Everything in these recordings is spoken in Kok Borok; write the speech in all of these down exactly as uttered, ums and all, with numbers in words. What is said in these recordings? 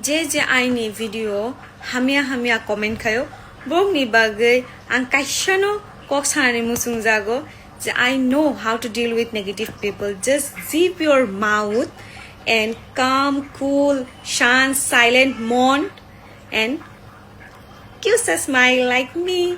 Je je aini video hamya hamya comment khayo, bokni bagwi ang kaisano kok sanani muchungjago je I know how to deal with negative people. Just zip your mouth and calm, cool, shan, silent, mon and cute smile like me.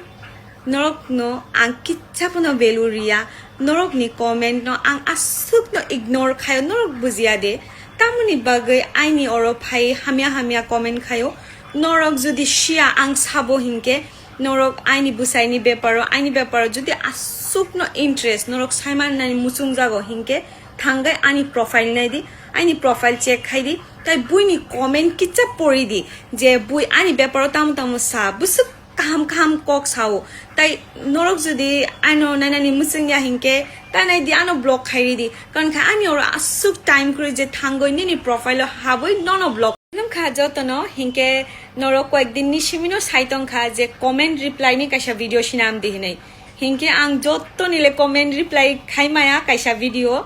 Norokno ang kitsa phano value riya, norokni comment no ang aswkno ignore khayo, norok bujiya de. Tamoni bagwi aini oro phai hamya hamya comment khayo. Norok jodi siya ang sabo hinkhe, norok aini bwsaini beparo, aini beparo jodi aswkno interest, norok saimannani muchungjago hinkhe, thangwi ani profile naidi, ani profile check khaidi, tai buini comment kitsa poridi, je bui ani beparo tamo tamo sa, bwswk kaham kaham kok sao. Tai norok jodi ano nainani muchungya hinkhe, ta naidi ano block khairidi, karon khe ani oro aswk time kwrwi je thangwi nini profile o habwi nono block. Nung kha jotono, hinkhe norok koyek din ni simino sai tong kha je comment reply ni kaisa video sinam di hinwi. Hinkhe ang joto nile comment reply khai maya kaisa video.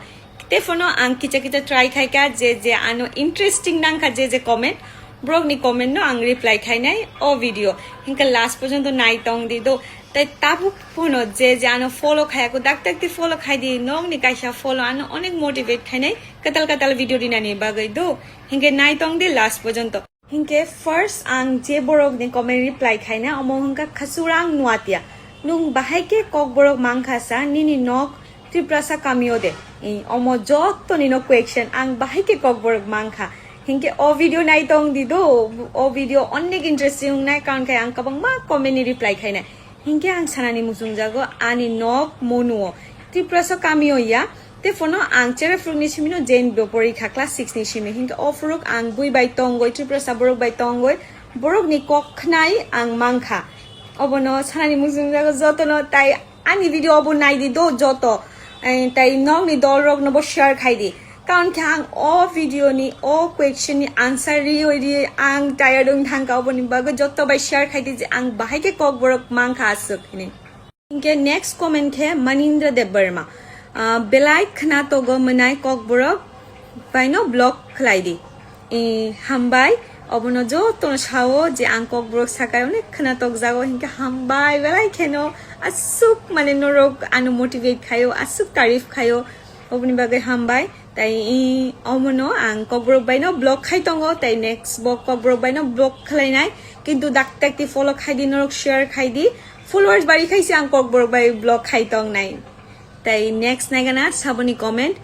Tephano ang kicha kicha try khai kha je je ano interesting nang kha je je comment, borok ni comment no ang reply khai nai o video. Hinkhe last porjonto nai tong di do. Tai tabuk phano je je ano follow khaya ko dak dak di follow khai di, nokni kaisa follow ano onek motivate khai nai katal katal video rinani bagwi do. Hinkhe nai tong di last porjonto. Hinkhe first ang je borok ni comment reply khaina omo hwnkha Khasurang Nuatia. Nung bahai khe kokborok mankha sa nini nok Tiprasa kamio de? I, omo joto ni no question ang bahai khe kokborok mankha. Hinkhe o video nai tong di do, o video onek interesting wngnai karon khe ang kwbangma comment ni reply khaina. Hinkhe ang sanani muchungjago ani nok Monuo, Tiprasa kamio ya. Tephano ang chera phurukni simino Jain bo pori kha class six ni simi. Hinkhe o phuruk ang bui bai tongoi, Tiprasa borok bai tongoi, borokni kok khnai ang mankha. Obono sanani muchungjago jotono, tai ani video obo naidi do joto. Eh, tai nokni dolrokno bo share khaidi. Karon khe ang o video ni, o question ni answer riwi riwi ang tired wng thangkha, oboni bagwi joto bai share khaidi je ang bahai khe kokborok mankha aswk hinwi. Hinkhe next comment khe Manindra Debbarma. Ah, belai khna togo mwnai kokborok baino block khlai di. Eh, hambai, obono jotono sao je ang kokborok sakai onek khna tokjago, hinkhe hambai belai kheno aswk mane norok ano motivate khayo, aswk tarif khayo, oboni bagwi hambai. Tai, eh, omono ang kokborok baino block khai tongo, tai next bo kokborok baino block khlainai, kintu dak tak ti follow khai di, norok share khai di, followers bari khai se ang kokborok bai block khai tongnai. Tai next naigana saboni comment,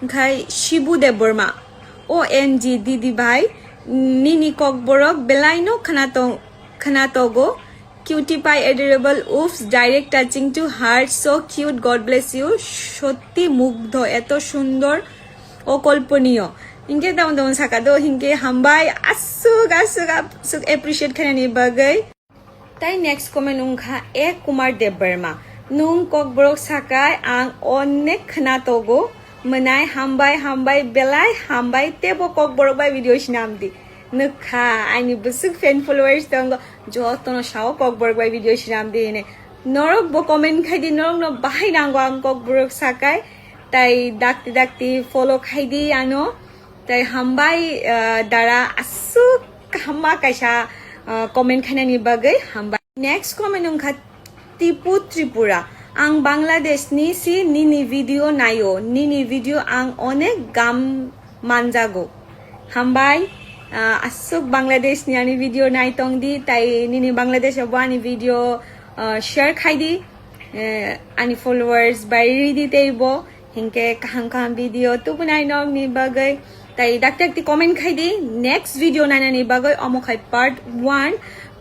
khai Shibu Debbarma, O M G didi bhai, nini kokborok belaino khna tong, khna togo, cutie pie adorable, oops, direct touching to heart, so cute, God bless you, sotti mugdho, eto sundor, okolponiyo. Hinkhe tamo tamo saka do, hinkhe hambai, aswk, aswk, aswk appreciate khainani bagwi. Tai next comment wngkha A Kumar Debbarma. Nung kokborok sakai ang onek khna togo. Mwnai hambai, hambai, belai hambai, tebo kokborok bai video sinam di. Nukha, aini bwswk fan followers tongo, jotono sao kokborok bai video sinam di hine. Norok bo comment khai di, norok no bahai nango ang kokborok sakai. Tai dakti dakti follow khai di ano. Tai hambai, ah, dara aswk kaham ma kaisa, ah, comment khainani bagwi hambai. Next comment wngkha Tipu Tripura. Ang Bangladesh ni si nini video naio. Nini video ang onek gam manjago. Hambai, ah, aswk Bangladesh ni ani video nai tong di, tai nini Bangladesh abo ani video, ah, share khai di. Eh, ani followers bai ri di tei bo. Hinkhe kaham kaham video tubunai nokni bagwi. Tai dakti dakti comment khai di, next video nainani bagwi omo khai part one,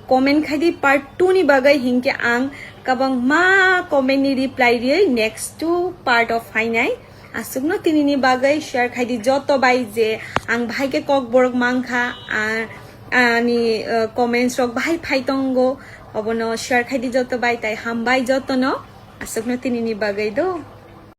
comment khai di part two ni bagwi, hinkhe ang kwbangma comment ni reply riwi next two part of phainai. Aswkno tinini bagwi share khai di joto bai je ang bahai khe kokborok mankha, a-, ani, uh, comments rok bahai phai tongo, obono share khai di joto bai, tai hambai jotono. Aswkno tinini bagwi do.